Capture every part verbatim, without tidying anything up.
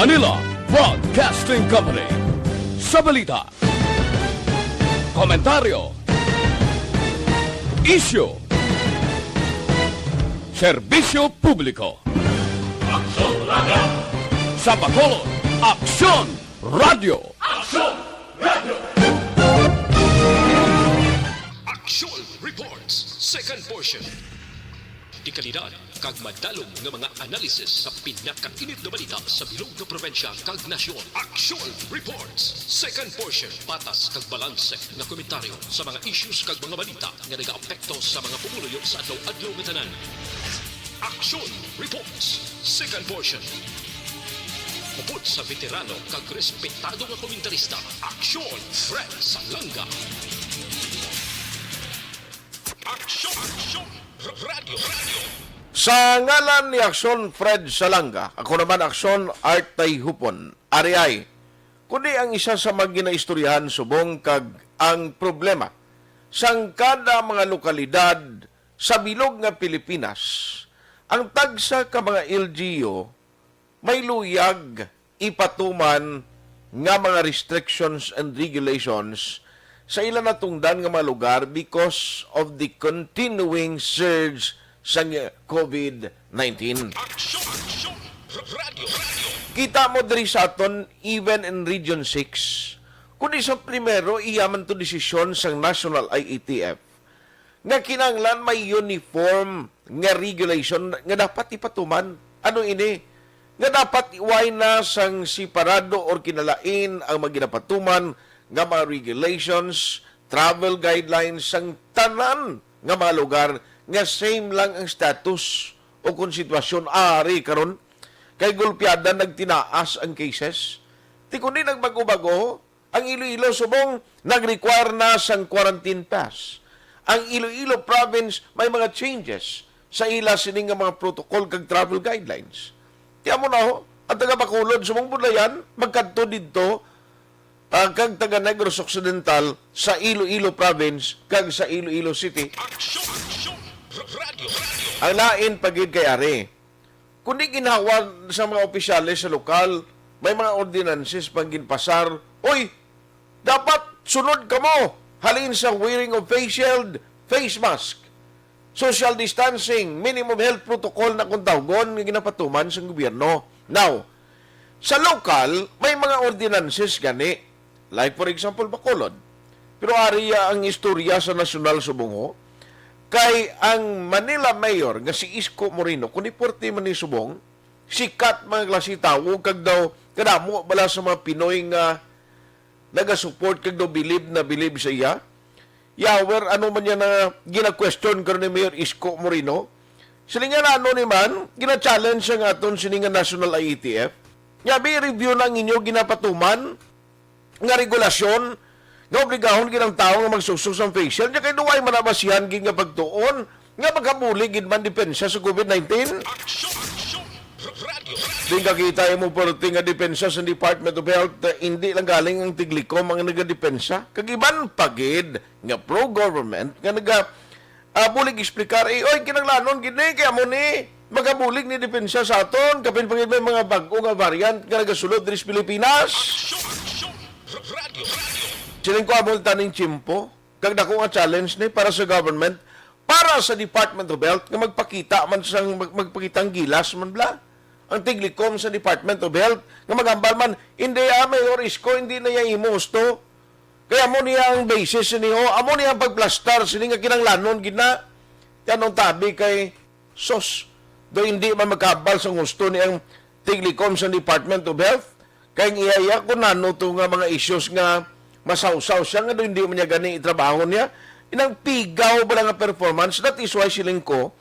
Manila Broadcasting Company. Sa balita, komentaryo, isyu, serbisyo publiko. Aksyon Radio. Sa Bacolod, Aksyon Radio. Aksyon Radio. Action Reports, second portion. Dekalidad kag madalom nga mga analysis sa pinakainit nga balita sa bilog nga probinsya kag nasyon. Action Reports, second portion. Patas kag balanse nga komentaryo sa mga issues kag mga balita nga nagaapekto sa mga pumuluyo sa adlaw-adlaw nga tanan. Action Reports, second portion. Upod sa veterano kag respetado nga komentarista, Action Fred Salanga. Aksyon! Aksyon! Radyo! Radyo! Sa ngalan ni Aksyon Fred Salanga, ako naman Aksyon Art Tayhupon. Ari ay, kundi ang isa sa mga ginaistoryahan subong kag ang problema sang kada mga lokalidad sa bilog nga Pilipinas, ang tagsa ka mga L G U may luyag ipatuman nga mga restrictions and regulations sa ila natungdan nga mga lugar because of the continuing surge sang covid nineteen. Aksyon! Aksyon! Radyo! Radyo! Kita mo diri sa aton, even in Region six, kundi sa primero, iya man to desisyon sang National I A T F nga kinahanglan may uniform nga regulation nga dapat ipatuman. Ano ini? Nga dapat iway na sang separado or kinalain ang mga ginapatuman nga mga regulations, travel guidelines sang tanan nga mga lugar nga same lang ang status o kon sitwasyon ari karon kay gulpiada nagtinaas ang cases. Ti kundi nagbag-o-bag-o, ang Iloilo subong nag-require na sang quarantine pass. Ang Iloilo province may mga changes sa ila sini nga mga protocol kag travel guidelines. Ti amo na ho, ang taga Bacolod subong budlayan magkadto didto, ah, kag taga Negros Occidental sa Iloilo province kag sa Iloilo City. Aksyon! Aksyon! Radyo! Radyo! Ang lain pa gid kay ari. Kundi ginhawad sa mga opisyales sa lokal, may mga ordinances pang ginpasar. Uy, dapat sunod kamo halin sa wearing of face shield, face mask, social distancing, minimum health protocol na kung tawgon nga ginapatuman sang gobyerno. Now, sa lokal, may mga ordinances gani. Like for example, Bacolod. Pero ari ang istorya sa nasyonal subong ho. Kay ang Manila Mayor nga si Isko Moreno, kung di puwerte man ni subong, sikat mga klase tawo, kag daw kadamo bala sa mga Pinoy nga nagasupport kag daw bilib na bilib sa iya. Yawer, ano man niya na gina-question karon ni Mayor Isko Moreno? Sila nga na ano ni man, gina-challenge ang aton sini nga National I A T F. Nga, bi-review na ang inyo ginapatuman nga regulasyon nga obligahon gid ang tawo nga magsuksok sang face shield, nya kay duway man nabasihan gid nga pagtuon nga makabulig gid man depensa sa covid nineteen. Aksyon! Aksyon! Radyo! Din kakita imo perti nga depensa sa Department of Health, eh, hindi lang galing ang tiglikom ang nagadepensa. Kag iban pa gid nga pro-government nga naga, ah, bulig explicar, eh, oy, kinahanglanon gid ni, kay amo ni, magabulig ni depensa sa aton, kapin pa gid may mga bag-o nga variant nga nagasulod diri sa Pilipinas. Aksyon! Aksyon! Radyo! Radyo! Siling ko, amo taning tiyempo, kag dako nga challenge ni para sa government, para sa Department of Health, nga magpakita man sang, mag-, magpakita ang gilas man bala ang tiglikom sa Department of Health, nga magambal man, "Hindi, ah, Mayor Isko, hindi na iya imo husto." Kay amo niya ang basis sini ho, amo niya ang pagplastar sini nga kinahanglanon gid na. Yan ang tabi kay sos, do hindi man makabal sa gusto ni ang tiglikom sa Department of Health. Kay ang iya-iya kung nano to nga mga issues nga masawsaw siya nga do hindi man niya gani itrabaho niya. Inang pigaw ba nga performance? That is why siling ko,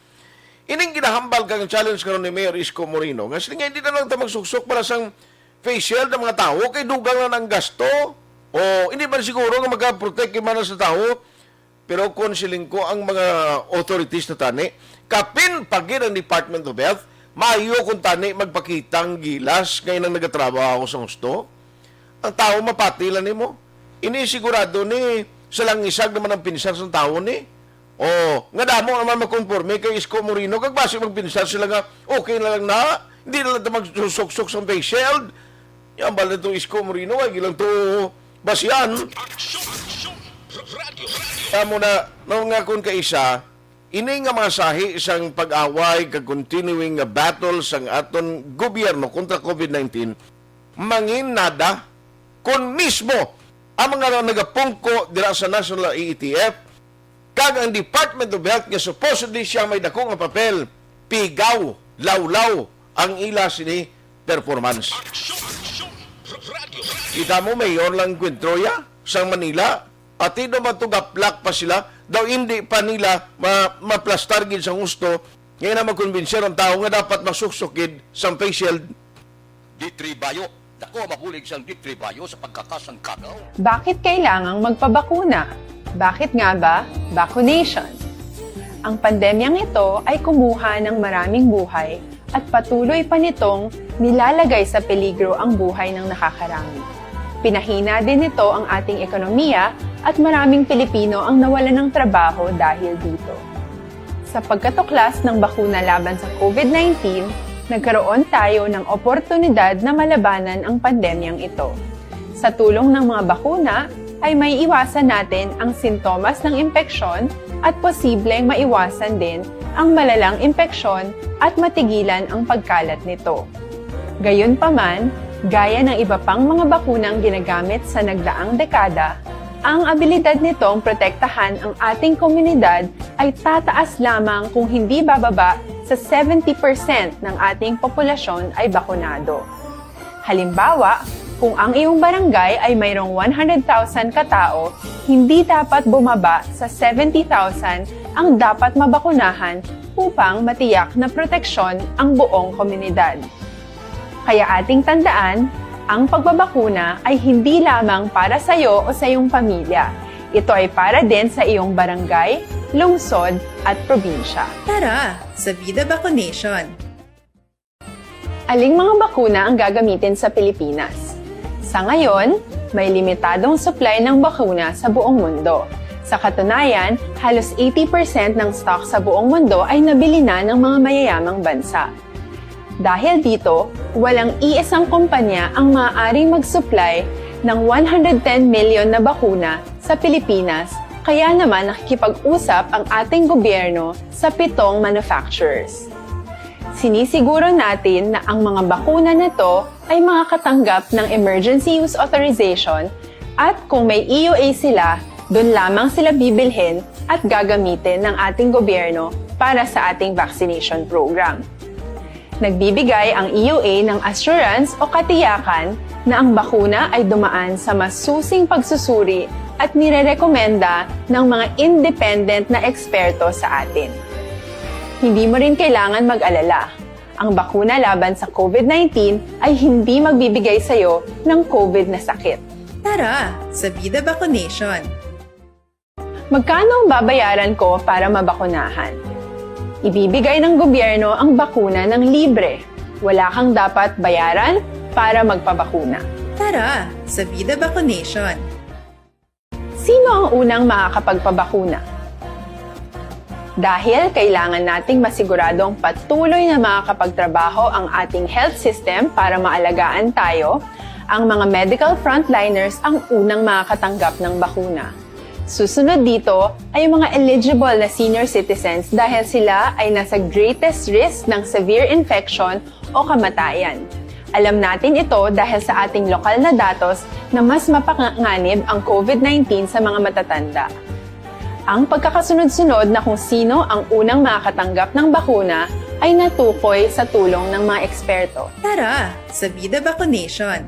ining ginahambal kang challenge karon ni Mayor Isko Moreno, nga siling nga hindi na lang ta magsuksok para sang face shield ng mga tawo kay dugang na ang gasto. O hindi man siguro nga makaprotect man sa tawo. Pero kung siling ko ang mga authorities na tani, kapin pa gid ang Department of Health, maayo kung tani magpakitang gilas nga inang nagatrabaho sa gusto. Ang tawo mapati lang nimo. Ini sigurado ni sa langisag naman ang pinsar sa tawo ni. O, nga damo naman makonforme kay Isko Moreno, kag basi magpinsar sila nga okay na lang na, hindi na lang ta magsusuksok sa face shield. Yan ba nito Isko Moreno? Ay, gilang to basihan. Kamo na, no, nga kung kaisa, ini nga mga sahi sang pag-away kag continuing nga battle sang aton gobyerno kontra COVID nineteen, mangin nada kon mismo ang mga nagapungko dira sa National A E T F kag ang Department of Health nga supposedly siya may dako nga papel, pigaw, lawlaw ang ila sini performance. Kita mo, mayor lang enkwentro ya sa Manila, pati daw matugaplak pa sila, daw hindi pa nila ma maplastar gid sa husto, nga na makumbinser ang tao nga dapat masuksok gid sang face shield. D three Bio. Dako ang mabulig sang D three Bio sa pagkakas sang kagaw. Bakit kailangang magpabakuna? Bakit nga ba vaccination? Ang pandemyang ito ay kumuha ng maraming buhay at patuloy pa nitong nilalagay sa peligro ang buhay ng nakakarami. Pinahina din nito ang ating ekonomiya at maraming Pilipino ang nawalan ng trabaho dahil dito. Sa pagkatuklas ng bakuna laban sa COVID nineteen, nagkaroon tayo ng oportunidad na malabanan ang pandemyang ito. Sa tulong ng mga bakuna, ay maiiwasan natin ang sintomas ng impeksyon at posibleng maiwasan din ang malalang impeksyon at matigilan ang pagkalat nito. Gayunpaman, gaya ng iba pang mga bakunang ginagamit sa nagdaang dekada, ang abilidad nitong protektahan ang ating komunidad ay tataas lamang kung hindi bababa sa seventy percent ng ating populasyon ay bakunado. Halimbawa, kung ang iyong barangay ay mayroong one hundred thousand ka tawo, hindi dapat bumaba sa seventy thousand ang dapat mabakunahan upang matiyak na proteksyon ang buong komunidad. Kaya ating tandaan, ang pagbabakuna ay hindi lamang para sa iyo o sa iyong pamilya. Ito ay para din sa iyong barangay, lungsod, at probinsya. Tara, sa Vida Vaccination! Aling mga bakuna ang gagamitin sa Pilipinas? Sa ngayon, may limitadong supply ng bakuna sa buong mundo. Sa katunayan, halos eighty percent ng stock sa buong mundo ay nabili na ng mga mayayamang bansa. Dahil dito, walang iisang kumpanya ang maaaring mag-supply ng one hundred ten million na bakuna sa Pilipinas, kaya naman nakikipag-usap ang ating gobyerno sa pitong manufacturers. Sinisiguro natin na ang mga bakuna na to ay makakatanggap ng Emergency Use Authorization at kung may E U A sila, doon lamang sila bibilhin at gagamitin ng ating gobyerno para sa ating vaccination program. Nagbibigay ang E U A ng assurance o katiyakan na ang bakuna ay dumaan sa masusing pagsusuri at nirerekomenda ng mga independent na eksperto sa atin. Hindi mo rin kailangan mag-alala. Ang bakuna laban sa COVID nineteen ay hindi magbibigay sa iyo ng COVID na sakit. Tara, sa Vida Vaccination! Magkano ang babayaran ko para mabakunahan? Ibibigay ng gobyerno ang bakuna ng libre. Wala kang dapat bayaran para magpabakuna. Tara, sa Vida Vaccination! Sino ang unang makakapagpabakuna? Dahil kailangan nating masiguradong patuloy na makakapagtrabaho ang ating health system para maalagaan tayo, ang mga medical frontliners ang unang makakatanggap ng bakuna. Susunod dito ay ang mga eligible na senior citizens dahil sila ay nasa greatest risk ng severe infection o kamatayan. Alam natin ito dahil sa ating lokal na datos na mas mapanganib ang COVID nineteen sa mga matatanda. Ang pagkakasunod-sunod na kung sino ang unang makakatanggap ng bakuna ay natukoy sa tulong ng mga eksperto. Tara, sa Vida Vaccination!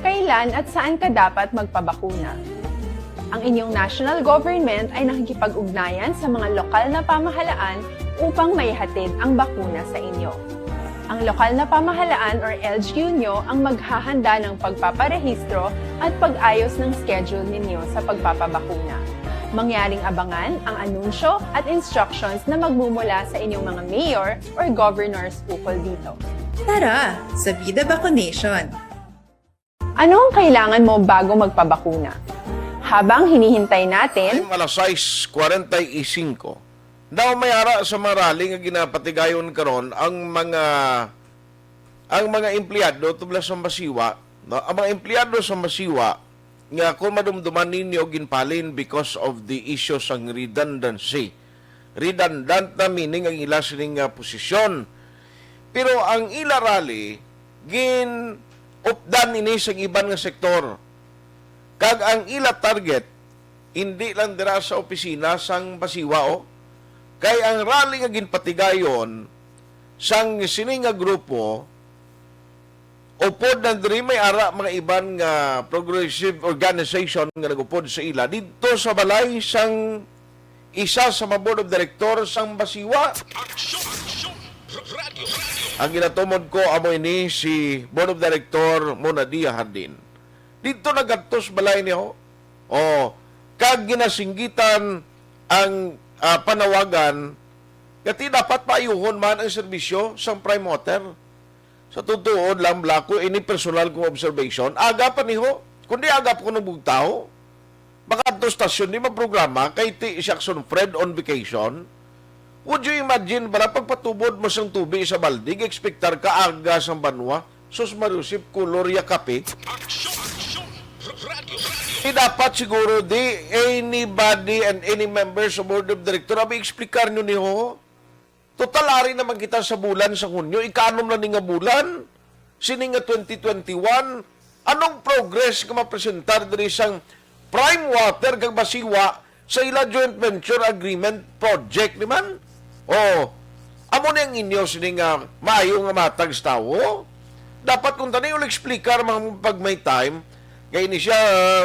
Kailan at saan ka dapat magpabakuna? Ang inyong national government ay nakikipag-ugnayan sa mga lokal na pamahalaan upang maihatid ang bakuna sa inyo. Ang lokal na pamahalaan or L G U nyo ang maghahanda ng pagpaparehistro at pag-ayos ng schedule ninyo sa pagpapabakuna. Mangyaring abangan ang anunsyo at instructions na magmumula sa inyong mga mayor or governors ukol dito. Tara, sa Vida Vaccination! Ano ang kailangan mo bago magpabakuna? Habang hinihintay natin, Time alas sais cuarenta y cinco. Daw may ara sa mga rally nga ginapatigayon karon ang mga ang mga empleyado tubla sa Masiwa, no? Ang mga empleyado sa Masiwa nga kung madumduman ninyo ginpalin because of the issue sang redundancy. Redundant na meaning ang ila sining nga posisyon. Pero ang ila rally, gin-updan ini sa iban nga sektor. Kag ang ila target, hindi lang dira sa opisina sang Masiwa, oh. Kay ang rally nga ginpatigayon sang sini nga grupo, upod na diri may ara mga iban nga progressive organization nga nagupod sa ila didto sa balay sang isa sa mga board of director sang Masiwa. Aksyon! Aksyon! Radyo! Radyo! Ang ginatumod ko amo ini si board of director Monadia Hardin. Didto nagadtos balay niya, ho. Oh, kag ginasinggitan ang, ah, panawagan nga ti dapat paayuhon man ang serbisyo sang Prime Water. Sa totoo lang, Blacko, ini personal kong observation. Aga pa ni, ho. Kundi aga pa ko nabugtaw. Makadto stasyon, di maprograma, kay ti si Action Fred on vacation. Would you imagine, para pagpatubod mo sang tubi sa balde, ekspektar ka aga sang banwa? Sus, Mariusip, kolor ya kape. Aksyon! Aksyon! Radyo! Radyo! Di dapat siguro, di anybody and any members of board of director, abi, explicar nyo ni, ho. Total, ari naman kita sa bulan sa Hunyo, ikanom na ni nga bulan, sini nga twenty twenty-one. Anong progress nga mapresentar diri sang Prime Water kag Masiwa sa ila joint venture agreement project, di man? Oh, amo ni ang inyo sini nga maayo nga matag sa tawo. Dapat kung tani ulit explicar man pag may time, kay ini siya,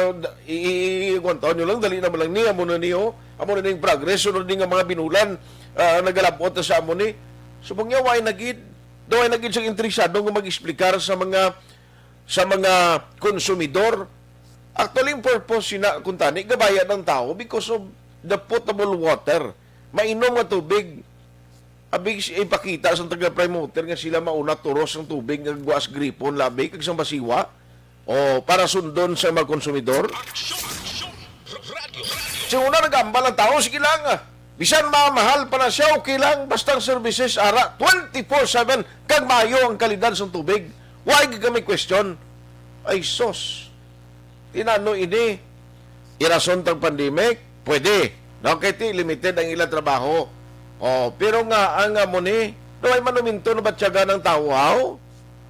uh, i, i, i, kuwan, taon nyo lang, dali naman lang ni, amo na ni, oh. Amo na ning progress, sunod ni nga mga binulan, ah, nagalabot na sa amo ni. Subong niya, why na gid? Daw ay na gid siyang interesado nga mag-explicar sa mga, sa mga konsumidor. Actually, ang purpose yun na, kung tani, gabaya ng tao because of the potable water. Mainom nga tubig. Abi, ipakita sa taga Prime Water nga sila mauna turos ang tubig nga gawas gripon, labi, kag sa Masiwa. O, para sundon sa mga konsumidor. Aksyon! Aksyon! Radyo! Radyo! Sa una, nag-ambal ang tao, sige lang. Bisan mamahal pa na siya, okay lang. Basta ang services, ara, twenty-four seven, kag maayo ang kalidad sa tubig. Why gid kami question? Ay, sos. Tinano ini? Irason tang pandemic? Pwede. No, kay ti limited ang ila trabaho. Oh, pero nga, ang amo ni, no, ay monumento na ba tiyaga ng tao, haw?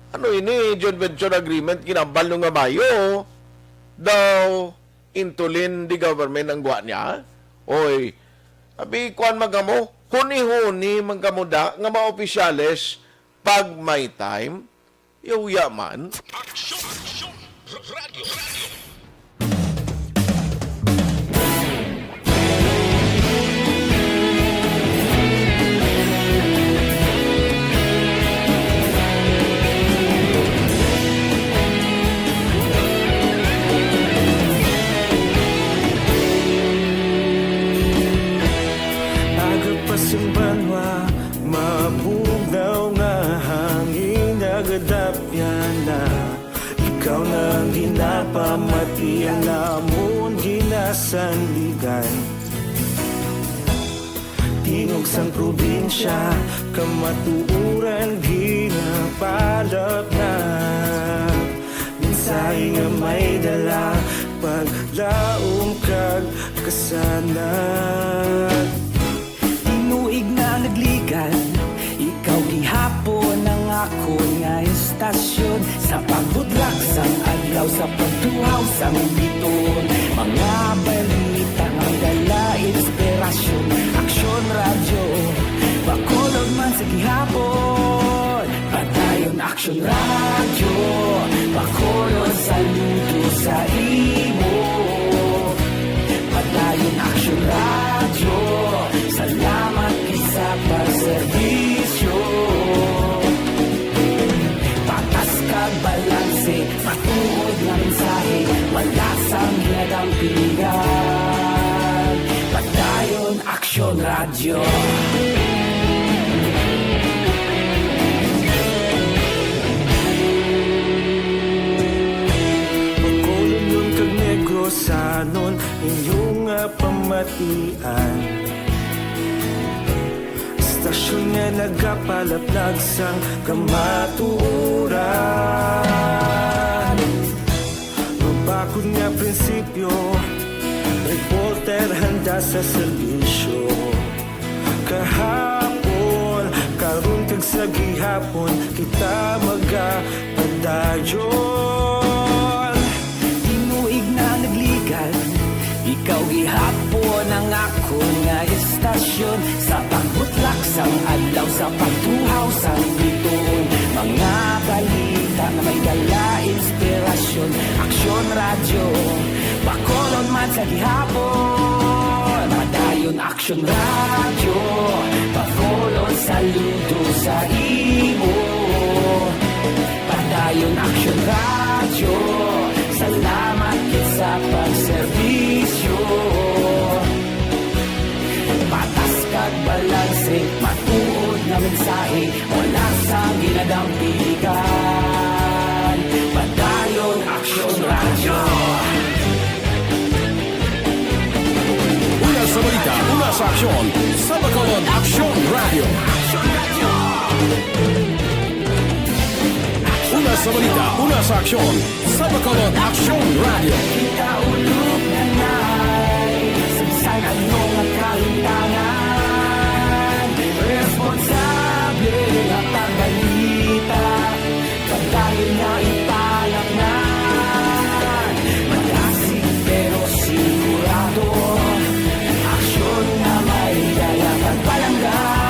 Ano ini, joint venture agreement, kinambal nyo nga maayo? Daw, intulin di government ang gwa niya? Oy, abi, kuwan man kamo, huni-huni man kamo da nga mga opisyales pag may time. Yaw-ya man. Aksyon! Aksyon! Radyo! Radyo! Aga pa sing banwa, mabugnaw nga hangin nagadapyan na. Ikaw na ang ginapamati, ang amon ginasandigan. Tingog sang probinsya, kamatuoran ginapalapnap. Mensahe nga may dala, paglaom kag kasanag. Tinuig na nagligan, ikaw gihapon ang akon nga estasyon. Sa pagbudlak sang adlaw, sa pagtuhaw sang biton, mga balita nga dala inspirasyon. Aksyon Radyo, Bacolod man sa gihapon. Padayon Aksyon Radyo, Bacolod, saludo sa imo. Padayon Aksyon Radyo, salamat gid sa pagserbisyo. Patas kag balanse, matuod nga mensahe, wala sang ginadampingan. Padayon Aksyon Radyo. Bacolodnon kag Negrosanon, inyo nga pamatian. Hasta Aksyon nga nagapalaplag sang kamatuoran. Mabakod nga prinsipyo, reporter handa sa serbisyo. Kahapon, karon kag sa gihapon, kita magapadayon. Tinuig na nagligad, ikaw gihapon ang akon nga istasyon. Sa pagbutlak sang adlaw, sa pagtuhaw sang bituon, mga balita nga may dala inspirasyon. Aksyon Radyo, Bacolod man sa gihapon. Padayon Aksyon Radyo, Bacolod, saludo sa imo. Padayon Aksyon Radyo, salamat gid sa pagserbisyo. Patas kag balanse, matuod nga mensahe, wala sang ginadampigan. Padayon Aksyon Radyo. Una sa balita, una sa aksyon, sa Bacolod Aksyon Radyo. Una sa balita, una sa aksyon, sa Bacolod Aksyon Radyo. Kita ulog na nay, sa bisan ano nga kahintangan, responsable nga pagbalita, pagdayon nga ipalatnan, malasig pero sigurado, aksyon nga may dala pagpalangga.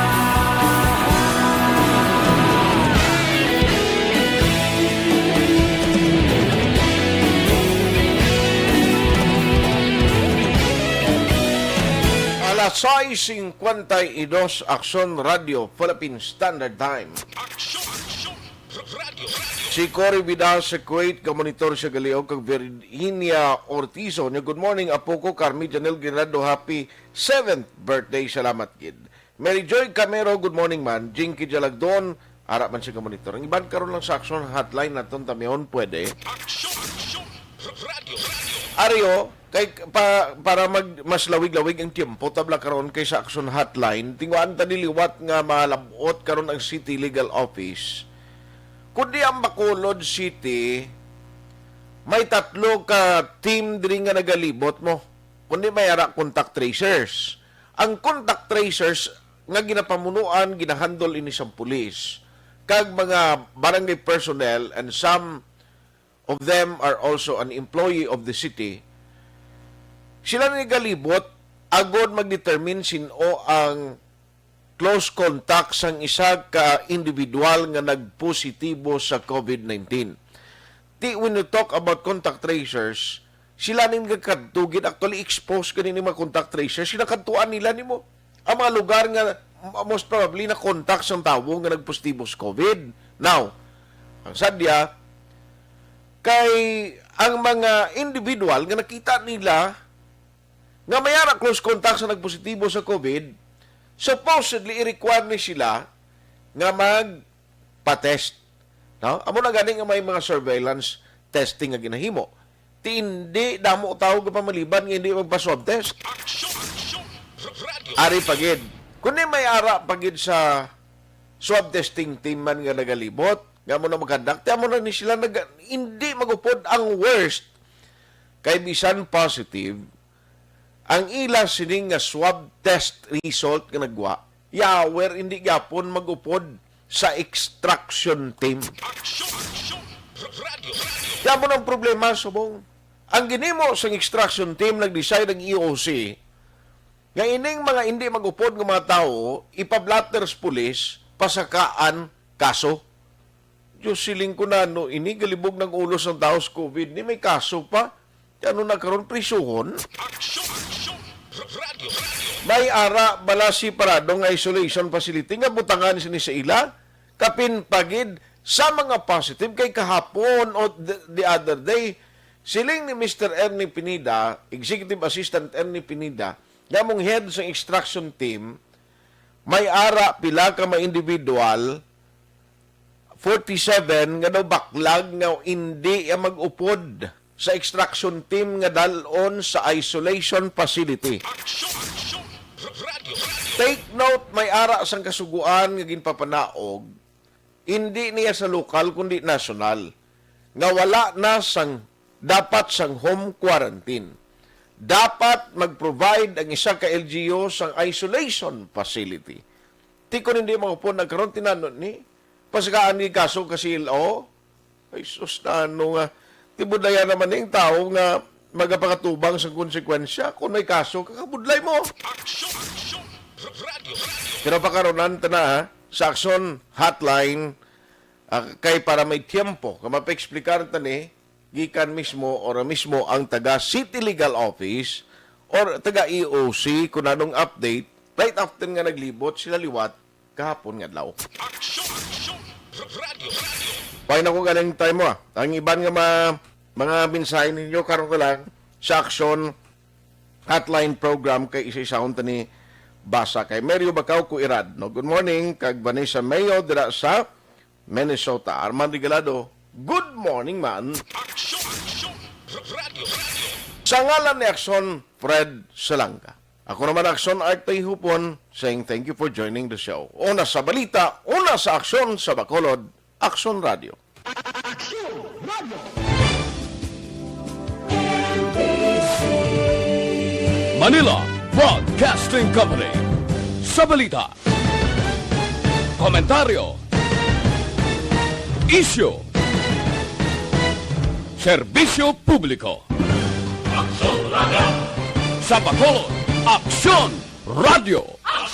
Alas sais singkwenta y dos, Aksyon Radyo, Philippine Standard Time. Aksyon, aksyon, radyo, radyo. Si Cory Vidal sa Kuwait, ka monitor sa Galiog, kag Virginia Ortizo niya, "Good morning, apo ko, Carmi Janel Guirado, happy seventh birthday, salamat gid." Mary Joy Camero, "Good morning man." Jinky Jalagdon, ara man siya ka monitor. Ang iban karon lang sa Aksyon Hotline naton tamihon, pwede. Aksyon, aksyon, radyo, radyo. Ari, o, kay pa, para mag, mas lawig-lawig ang tiyempo, tabla karon kay sa Aksyon Hotline, tinguhaan ta ni liwat nga malab-ot karon ang City Legal Office. Kundi ang Bacolod City, may tatlo ka team diri nga nagalibot mo. Kundi may ara contact tracers. Ang contact tracers nga ginapamunuan, ginahandle ini sang pulis, kag mga barangay personnel, and some of them are also an employee of the city. Sila ni galibot agod mag-determine sin-o ang close contact sang isa ka individual nga nagpositibo sa COVID nineteen. Ti, when you talk about contact tracers, sila ning nagkadto gid, actually exposed gani ni mga contact tracers, sila kadtuan nila nimo. Ang mga lugar nga m-, most probably na contact sang tawo nga nagpositibo sa COVID. Now, ang sadya, kay ang mga individual nga nakita nila nga may ara close contact sa nagpositibo sa COVID, supposedly i-require ni sila nga magpa-test. No? Amo na gani nga may mga surveillance testing nga ginahimo. Ti hindi damo tawo nga pamaliban nga hindi magpa-swab test. Aksyon, aksyon, radyo. Ari pa gid. Kundi may ara pa gid sa swab testing team man nga nagalibot, nga amo na magkandak, ti amo na ni sila nag-, hindi magupod. Ang worst, kay bisan positive, ang ila sining nga swab test result nga nagwa, yawer, hindi gyapon magupod sa extraction team. Aksyon, aksyon, radyo, radyo. Kaya mo ng problema, subong. Ang ginimo sang extraction team, nag-decide ang E O C nga ining mga hindi magupod nga mga tawo, ipablatter sa pulis, pasakaan kaso. Diyos, siling ko na, no, ini galibog ng ulo sang tawo sa COVID, ni may kaso pa. Ti ano na karon, prisuhon? Aksyon, aksyon, radyo, radyo. May ara bala separado nga isolation facility nga butangan sini sa ila, kapin pa gid sa mga positive kay kahapon o the, the other day, siling ni Mister Ernie Pineda, Executive Assistant Ernie Pineda, nga among head sa extraction team, may ara pila ka mga individual, forty-seven nga daw baklag nga hindi iya mag-upod sa extraction team nga dalon sa isolation facility. Aksyon, aksyon, Take note, may ara sang Kasugoan nga ginpapanaog, hindi niya sa lokal kundi nasyonal, nga wala na sang dapat sang home quarantine. Dapat mag-provide ang isa ka L G U sang isolation facility. Ti kon hindi maupod na karon, tinanon ni, pasagaan ni kaso ka C L O. Ay, sus, na ano nga. Ti budlaya naman ning tawo nga magapakatubang sa konsekwensya. Kung may kaso, kakabudlay mo. Aksyon! Aksyon! Radyo! Pero pakaronan ta na, ha, sa Aksyon Hotline, ah, kay para may tiyempo, ka mapaexplicar ta ni, gikan mismo or mismo ang taga City Legal Office or taga E O C kung anong update right after nga naglibot sila liwat kahapon nga adlaw. Aksyon! Aksyon! Radyo! Radyo! Pay na ko galing time mo, ah. Ang iban nga ma-, mga mensahe ninyo karon ko lang sa Aksyon Hotline program kay isa-isahon ta ni basa kay Mario Bacau ko Irad, no? Good morning kag Vanessa Mayo dira sa Minnesota. Arman Regalado, good morning, man. Aksyon! Aksyon! Radyo! Radyo! Sa ngalan ni Aksyon, Fred Salanga. Ako naman, Aksyon Art Tayhupon, saying thank you for joining the show. Una sa balita, una sa aksyon sa Bacolod, Aksyon Radio. Aksyon Radio! Manila Broadcasting Company. Sa balita, komentaryo, isyu, serbisyo publiko. Aksyon Radio. Sa Bacolod, Aksyon Radio.